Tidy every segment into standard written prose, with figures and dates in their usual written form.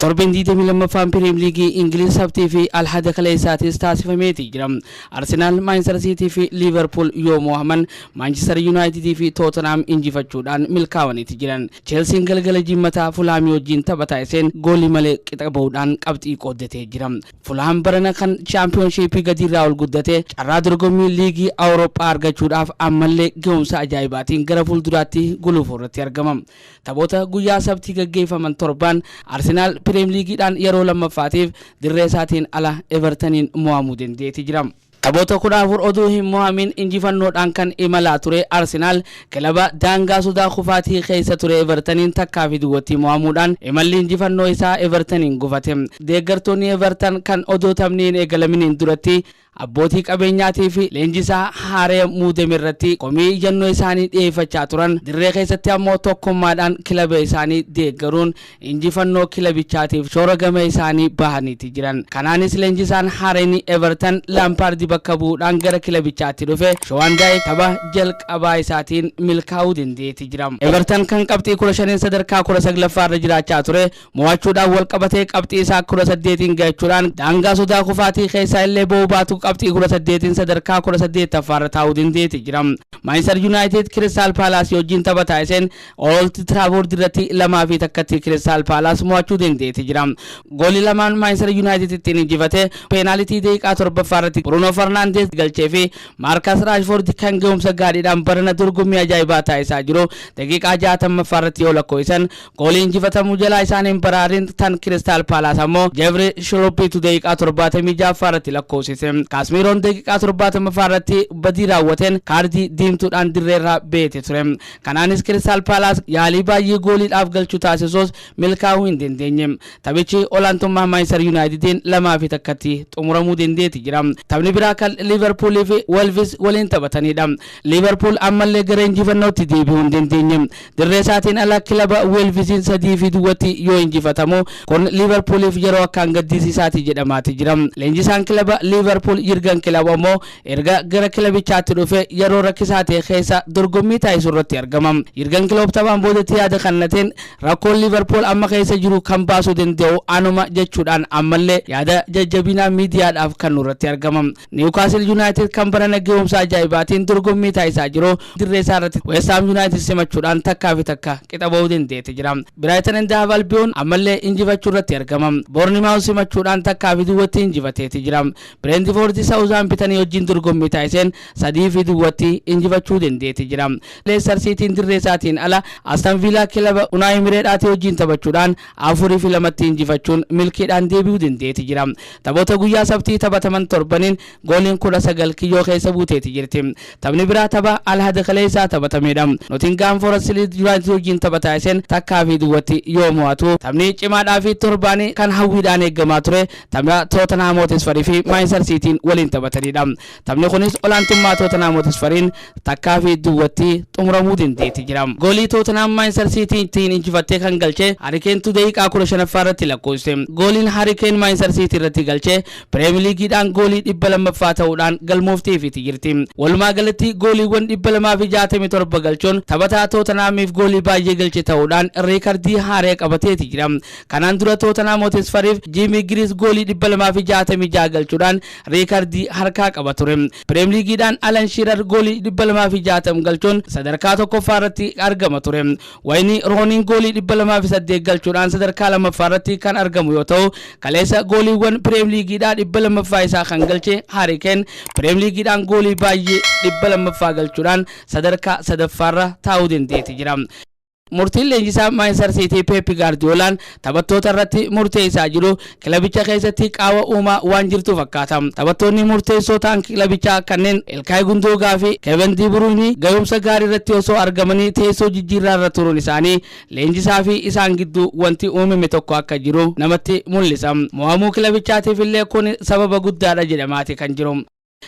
Torbeen 22ffaan Piriim Liigii Ingiliz Sabtii fi Alhada kaleessaatis taasifameeti jira. Arsenaal, Maanchister Siitii fi Liivarpuul yoo mo'aman, Maanchister Yuunaayitidii fi Tootenaam injifachuudhaan milkaa'aniiti jiran. Cheelsiin galgala Jimmataa Fulaamii wajjin tapha taasiseen goolii malee qixa bahuudhaan qabxii qooddatee jira. Fulaam barana kan Chaampiyoonshiippii gadiirraa ol guddate, carraa dorgommii liigii Awurooppaa argachuudhaaf ammallee ga'umsa ajaa'ibaatiin gara fuulduraatti gulufuu irratti argama. Taphoota guyyaa Sabtii gaggeeffaman torbaan, Arsenaal Piriim Liigiidhaan yeroo lammaffaatiif dirree isaatiin ala Evertaniin mo'amuu dandeetti jira. Taphoota 14 oduu hin mo'amin injifannoodhaan kan imalaa ture Arsenaal, kilaba daangaa sodaa kufaatii keessa ture Evertaniin 1-0tti mo'amuudhaan imalli injifannoo isaa Evertaniin gufate. Deeggartoonni Everton kan odoo taphni hin eegalaminiin duratti abbootii qabeenyaatii fi leenjisaa haaree muudame irratti komii iyyannoo isaanii dhiyeeffachaa turan, dirree keessatti ammoo tokkummaadhaan kilaba isaanii deeggaruun injifannoo kilabichaatiif shoora gama isaanii bahaniiti jiran. Kanaanis leenjisaan haareen Everton Laampaardi bakka bu'uudhaan gara kilabichaatti dhufe Shoon Daayich tapha jalqabaa isaatiin milkaa'uu dandeetti jira. Everton kan qabxii 15 sadarkaa 19ffaa irra jiraachaa ture mo'achuudhaan wal qabatee qabxii isaa 18n gahachuudhaan daangaa sodaa kufaatii keessaa illee ba'uu baatu, qabxii 18n sadarkaa 18ffaarra taa'uu dandeetti jira. Manchester United Crystal Palace wajjin tapha taasiseen Old Trafford irratti 2-1tti Crystal Palace mo'achuu dandeetti jira. Goolii lamaan Manchester United ittiin injifate peenaalitii daqiiqaa 7ffaa irratti Bruno Fernandes galchee fi Marcus Rashford kan ga'umsa gaariidhaan barana dorgommii ajaa'ibaa taasisaa jiru daqiiqaa 60ffaa irratti yoo lakkoofsan, goolii injifatamuu jalaa isaaniin baraarin tan Crystal Palace ammoo Jeffrey Schluppitu daqiiqaa 76ffaa irratti lakkoofsise. Kaasmiiroon daqiiqaa 70ffaa irratti badii raawwateen kaardii diimtuudhaan dirreerraa beete ture. Kanaanis Crystal Palace yaalii baay'ee gooliidhaaf galchuu taasisus milkaa'uu hin dandeenye. Taphichi olaantummaa Manchester Unitediin 2-1tti xumuramuu dandeetti jira. Taphni biraa kan Liverpoolii fi Wolves waliin taphatanidha. Liverpool ammallee gara injifannootti deebi'uu hin dandeenye. Dirree isaatiin ala kilaba Wolvesiin 3-0tti yoo injifatamu, kun Liverpooliif yeroo akkaan gaddisiisaati jedhamaati jira. Leenjisaan kilaba Liverpool Jurgen Klopp ammoo erga gara kilabichaatti dhufe yeroo rakkisaa ta'e keessa dorgommii taasisuu irratti argama. Jurgen Klopp taphaan boodatti yaada kennateen, rakkoon Liverpool amma keessa jiru kan baasuu danda'u anuma jechuudhaan ammallee yaada jajjabinaa miidiyaadhaaf kan irratti argama. Newcastle United kan barana ga'umsa ajaa'ibaatiin dorgommii taasisaa jiru dirree isaa irratti West Ham United simachuudhaan 1-1 qixa ba'uu dandeetti jira. Brighton and Hove Albion ammallee injifachuu irratti argama. Bournemouth simachuudhaan 1-0tti injifateeti jira. Brentford Southampton wajjin dorgommii taasiseen 3-0tti injifachuu dandeetti jira. Leicester Cityn dirree isaatiin ala Aston Villa kilaba Unai Emery'dhaatii wajjin taphachuudhaan 4-2tti injifachuun milkiidhaan deebi'uu dandeetti jira. Taphoota guyyaa Sabtii taphataman torbaniin gooliin 19 kiyyoo keessa buuteeti jirti. Taphni biraa tapha Alhada kaleessaa taphatamedha. Nottingham Forest Leeds United wajjin tapha taasiseen 1-0tti yoo mo'atu, taphni cimaadhaa fi torbaanii kan hawwiidhaan eegamaa ture tapha Tottenham Hotspur fi Manchester Cityn waliin taphatanidha. Taphni kunis olaantummaa Tottenham Hotspuriin 1-0tti xumuramuu dandeetti jira. Goolii Tottenham Manchester City ittiin injifattee kan galche Harry Kaneitu daqiiqaa 15ffaa irratti lakkoofse. Gooliin Harry Kane Manchester City irratti galche Premier Leagueidhaan goolii 200ffaa ta'uudhaan galmoofteefiti jirti. Walumaa galatti gooliiwwan 267 galchuun taphataa Tottenhamiif goolii baay'ee galche ta'uudhaan reekardii haaraa qabateeti jira. Kanaan dura Tottenham Hotspuriif Jimmy Greaves goolii 266 galchuudhaan reekardii harkaa qaba ture. Premier Leagueidhaan Alan Shearer goolii 260 galchuun sadarkaa tokkoffaa irratti argama ture. Wayne Rooneyn goolii 208 galchuudhaan sadarkaa lammaffaa irratti kan argamu yoo ta'u, kaleessa gooliiwwan Premier Leagueidhaa 200ffaa isaa kan galche Harry Kane Premier Leagueidhaan goolii baay'ee 200ffaa galchuudhaan sadarkaa sadaffaarra taa'uu dandeetti jira. Murtiin leenjisaa Manchester City Pep Guardiolaan taphattoota irratti murteessaa jiru kilabicha keessatti qaawa uumaa waan jirtu fakkaata. Taphattoonni murteessoo ta'an kilabichaa kanneen Ilkaay Gundoogaa fi Kevin De Bruyne ga'umsa gaarii irratti osoo argamanii teessoo jijjiirraa irra turuun isaanii leenjisaa fi isaan gidduu wanti uumame tokko akka jiru namatti mul'isa. Mo'amuu kilabichaatiif illee kun sababa guddaadha jedhamaati kan jiru.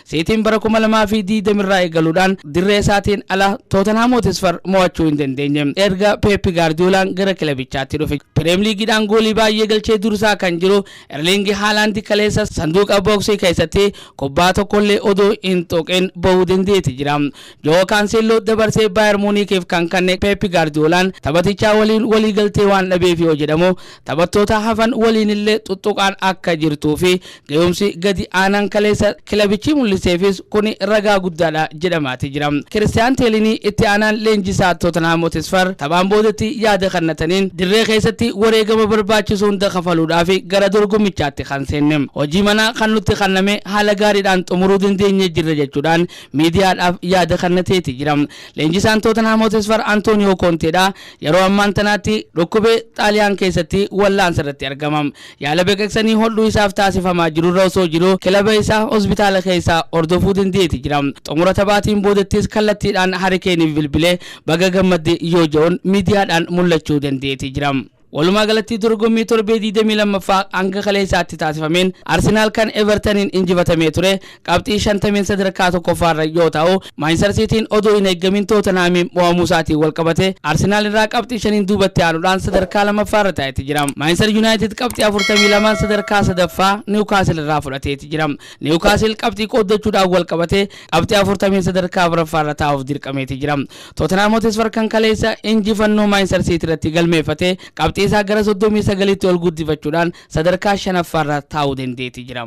Siitiin bara 2020 irraa eegaluudhaan dirree isaatiin ala Tootanhaam Hootisfar mo'achuu hin dandeenye. Erga Peep Gaardiyoolaan gara kilabichaatti dhufe. Pirimeer Liigiidhaan goolii baay'ee galchee dursaa kan jiru Erling Haalaand kaleessa sanduuqa booksii keessatti kubbaa tokkollee odoo hin tuqin bahuu dandeetti jira. Joo Kaanseelloo dabarsee Baayer Muunikiif kan kenne Peep Gaardiyoolaan taphatichaa waliin walii galtee waan dhabeef yoo jedhamu, taphattoota hafan waliin illee tuttuqaan akka jirtuu fi ga'umsi gadi aanaan kaleessa kilabichi mul'iseefis kuni ragaa guddaadha jedhamaati jira. Kiristiyaan Teelinii itti aanaan leenjisaa Tootanhaam Hootisfar taphaan boodatti yaada kennataniin, dirree keessatti wareegama barbaachisu hunda kafaluudhaaf gara dorgommichaatti kan seenne, hojii manaa kan nutti kenname haala gaariidhaan xumuruu dandeenye jirra jechuudhaan miidiyaadhaaf yaada kennateeti jira. Leenjisaan Tootanhaam Hootisfar Antooniyoo Koonteedha. Yeroo ammaan tanaatti dhukkubee Xaaliyaan keessatti wallaansa irratti argama. Yaala baqaqsanii hodhuu isaaf taasifamaa jirurra osoo jiru kilaba isaa hospitaala keessaa hordofuu dandeeti jira. Xumura taphaatiin boodattis kallattiidhaan Harikeeniif bilbilee baga gammadde yoo jedhuun miidiyaadhaan mul'achuu dandeeti jira. Walumaa galatti dorgommii torbee 22ffaa hanga kaleessaatti taasifameen Arsenaal kan Evertoniin injifatamee ture qabxii 50 sadarkaa tokkoffaarra yoo ta'u, Maanchister Siitiin odoo hin eeggamin Tootanhaamiin mo'amuu isaatiin wal qabate Arsenaal irraa qabxii 5n duubatti aanuudhaan sadarkaa lammaffaarra taa'etti jira. Maanchister Yuunaayitid qabxii 42 sadarkaa sadaffaa Niwukaasil irraa fudhateeti jira. Niwukaasil qabxii qooddachuudhaan wal qabate qabxii 40 sadarkaa afuraffaarra taa'uuf dirqameeti jira. Tootanhaam Hootisfar kan kaleessa injifannoo Maanchister Siitii irratti galmeeffate qabxii isaa gara 39tti ol guddifachuudhaan sadarkaa shanaffaarra taa'uu dandeetti jira.